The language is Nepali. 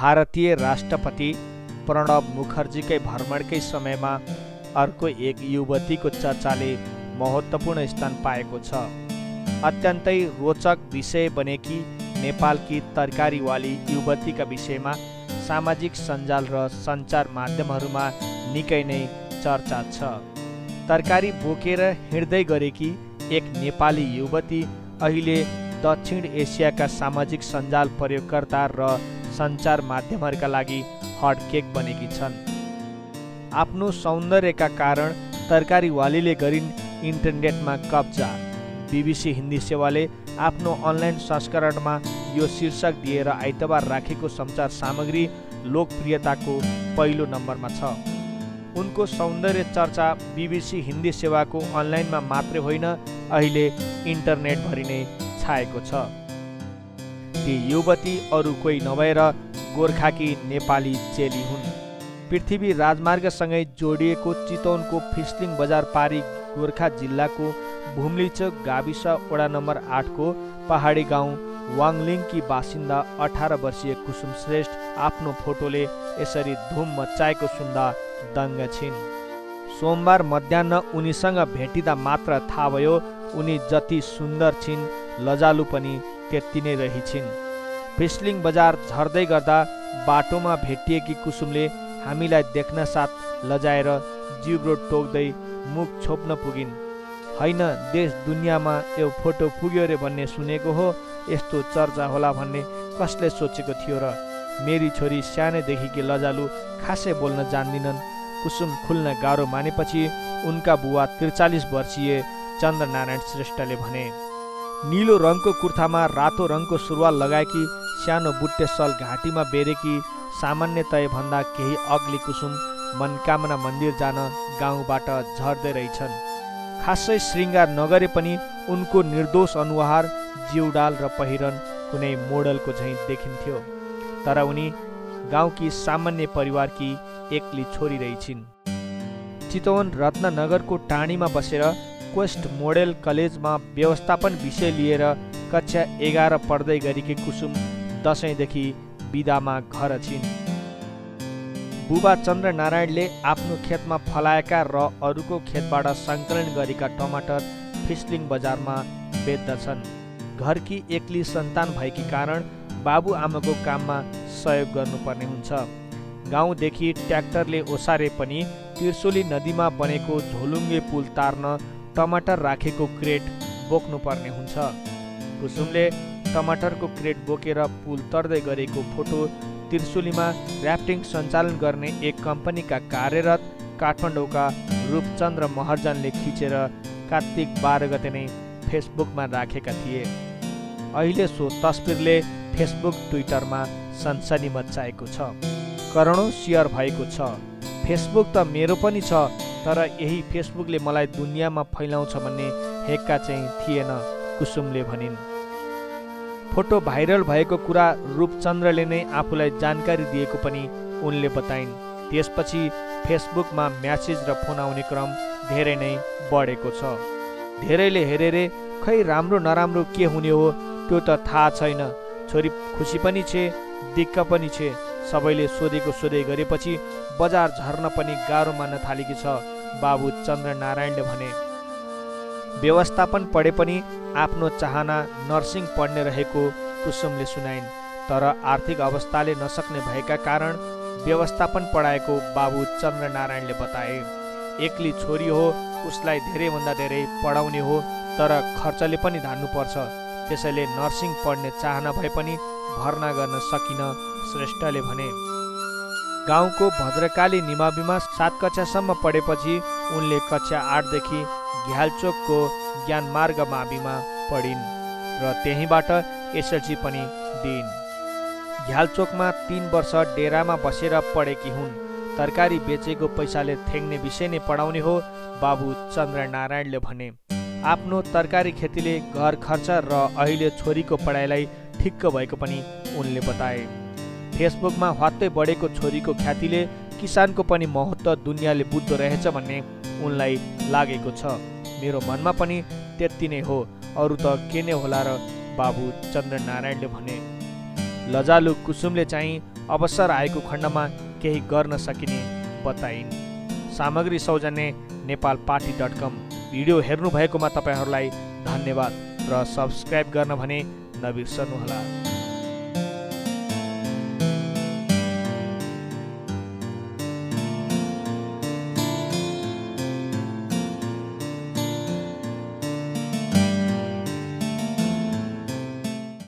भारतीय राष्ट्रपति प्रणब मुखर्जीकै भ्रमणकै समयमा अर्को एक युवतीको चर्चाले महत्त्वपूर्ण स्थान पाएको छ। अत्यन्तै रोचक विषय बनेकी नेपालकी तरकारीवाली युवतीका विषयमा सामाजिक सञ्जाल र सञ्चार माध्यमहरूमा निकै नै चर्चा छ। तरकारी बोकेर हिँड्दै गरेकी एक नेपाली युवती अहिले दक्षिण एसियाका सामाजिक सञ्जाल प्रयोगकर्ता र सञ्चार माध्यमहरूका लागि हट केक बनेकी छन्। आफ्नो सौन्दर्यका कारण तरकारीवालीले गरिन् इन्टरनेटमा कब्जा। बीबीसी हिन्दी सेवाले आफ्नो अनलाइन संस्करणमा यो शीर्षक दिएर आइतबार राखेको सञ्चार सामग्री लोकप्रियताको पहिलो नम्बरमा छ। उनको सौन्दर्य चर्चा बीबीसी हिन्दी सेवाको अनलाइनमा मात्रै होइन, अहिले इन्टरनेटभरि नै छाएको छ। ती युवती अरू कोही नभएर गोर्खाकी नेपाली चेली हुन्। पृथ्वी राजमार्गसँगै जोडिएको चितवनको फिस्लिङ बजार पारी गोर्खा जिल्लाको भुम्लीचोक गाविस वडा नम्बर 8 को पहाडी गाउँ वाङलिङकी बासिन्दा 18 वर्षीय कुसुम श्रेष्ठ आफ्नो फोटोले यसरी धुम मचाएको सुन्दा दङ्ग छिन्। सोमबार मध्याह्न उनीसँग भेटिँदा मात्र थाहा भयो उनी जति सुन्दर छिन् लजालु पनि त्यति नै रहिछिन्। फिस्लिङ बजार झर्दै गर्दा बाटोमा भेटिएकी कुसुमले हामीलाई देख्न साथ लजाएर जिब्रो टोक्दै मुख छोप्न पुगिन्। होइन, देश दुनियाँमा यो फोटो पुग्यो रे भन्ने सुनेको हो, यस्तो चर्चा होला भन्ने कसले सोचेको थियो र। मेरी छोरी सानैदेखिकी लजालु, खासै बोल्न जान्दिनन्। कुसुम खुल्न गाह्रो मानेपछि उनका बुवा 43 वर्षीय चन्द्रनारायण श्रेष्ठले भने। नीलो रङको कुर्तामा रातो रङको सुरुवाल लगाएकी, सानो बुट्टे सल घाँटीमा बेरेकी, सामान्यतय भन्दा केही अग्ली कुसुम मनकामना मन्दिर जान गाउँबाट झर्दै रहेछन्। खासै श्रृङ्गार नगरे पनि उनको निर्दोष अनुहार, जिउडाल र पहिरन कुनै मोडलको झैँ देखिन्थ्यो। तर उनी गाउँकी सामान्य परिवारकी एक्ली छोरी रहेछिन्। चितवन रत्ननगरको टाढीमा बसेर क्वेस्ट मोडेल कलेजमा व्यवस्थापन विषय लिएर कक्षा 11 पढ्दै गरेकी कुसुम दशैंदेखि बिदामा घर छिन्। बुबा चन्द्रनारायणले आफ्नो खेतमा फलाएका र अरूको खेतबाट सङ्कलन गरेका टमाटर फिस्लिङ बजारमा बेच्दछन्। घरकी एक्ली सन्तान भएकी कारण बाबुआमाको काममा सहयोग गर्नुपर्ने हुन्छ। गाउँदेखि ट्र्याक्टरले ओसारे पनि त्रिशुली नदीमा बनेको झोलुङ्गे पुल तार्न टमाटर राखेको क्रेट बोक्नुपर्ने हुन्छ। कुसुमले टमाटरको क्रेट बोकेर पुल तर्दै गरेको फोटो त्रिशुलीमा ऱ्याफ्टिङ सञ्चालन गर्ने एक कम्पनीका कार्यरत काठमाडौँका रूपचन्द्र महर्जनले खिचेर कार्तिक 12 गते नै फेसबुकमा राखेका थिए। अहिले सो तस्बिरले फेसबुक ट्विटरमा सनसनी मचाएको छ। करोडौं सेयर भएको छ। फेसबुक त मेरो पनि छ, तर यही फेसबुकले मलाई दुनियाँमा फैलाउँछ भन्ने हेक्का चाहिँ थिएन, कुसुमले भनिन्। फोटो भाइरल भएको कुरा रूपचन्द्रले नै आफूलाई जानकारी दिएको पनि उनले बताइन्। त्यसपछि फेसबुकमा म्यासेज र फोन आउने क्रम धेरै नै बढेको छ। धेरैले हेरेरे खै राम्रो नराम्रो के हुने हो त्यो त थाहा छैन, छोरी खुसी पनि छे दिक्क पनि छे, सबैले सोधेको सोधै गरेपछि बजार झर्न पनि गाह्रो मान्न थालेकी छ, बाबु चन्द्रनारायणले भने। व्यवस्थापन पढे पनि आफ्नो चाहना नर्सिङ पढ्ने रहेको कुसुमले सुनाइन्। तर आर्थिक अवस्थाले नसक्ने भएका कारण व्यवस्थापन पढाएको बाबु चन्द्रनारायणले बताए। एक्ली छोरी हो, उसलाई धेरैभन्दा धेरै पढाउने हो, तर खर्चले पनि धान्नुपर्छ, त्यसैले नर्सिङ पढ्ने चाहना भए पनि भर्ना गर्न सकिन, श्रेष्ठले भने। गाउँको भद्रकाली निमाविमा 7 कक्षासम्म पढेपछि उनले कक्षा 8 देखि घ्यालचोकको ज्ञानमार्ग माविमा पढिन् र त्यहीँबाट एसएलसी पनि दिइन्। घ्यालचोकमा 3 वर्ष डेरामा बसेर पढेकी हुन्। तरकारी बेचेको पैसाले थेग्ने विषय नै पढाउने हो, बाबु चन्द्रनारायणले भने। आफ्नो तरकारी खेतीले घर खर्च र अहिले छोरीको पढाइलाई ठिक्क भएको पनि उनले बताए। फेसबुकमा हत्तै बढेको छोरीको ख्यातिले किसानको पनि महत्त्व दुनियाँले बुझ्दो रहेछ भन्ने उनलाई लागेको छ। मेरो मनमा पनि त्यति नै हो, अरू त के नै होला र, बाबु चन्द्रनारायणले भने। लजालु कुसुमले चाहिँ अवसर आएको खण्डमा केही गर्न सकिने बताइन्। सामग्री सौजन्य नेपालपार्टी.com। भिडियो हेर्नुभएकोमा तपाईहरूलाई धन्यवाद र सब्स्क्राइब गर्न भने नबिर्सनुहोला।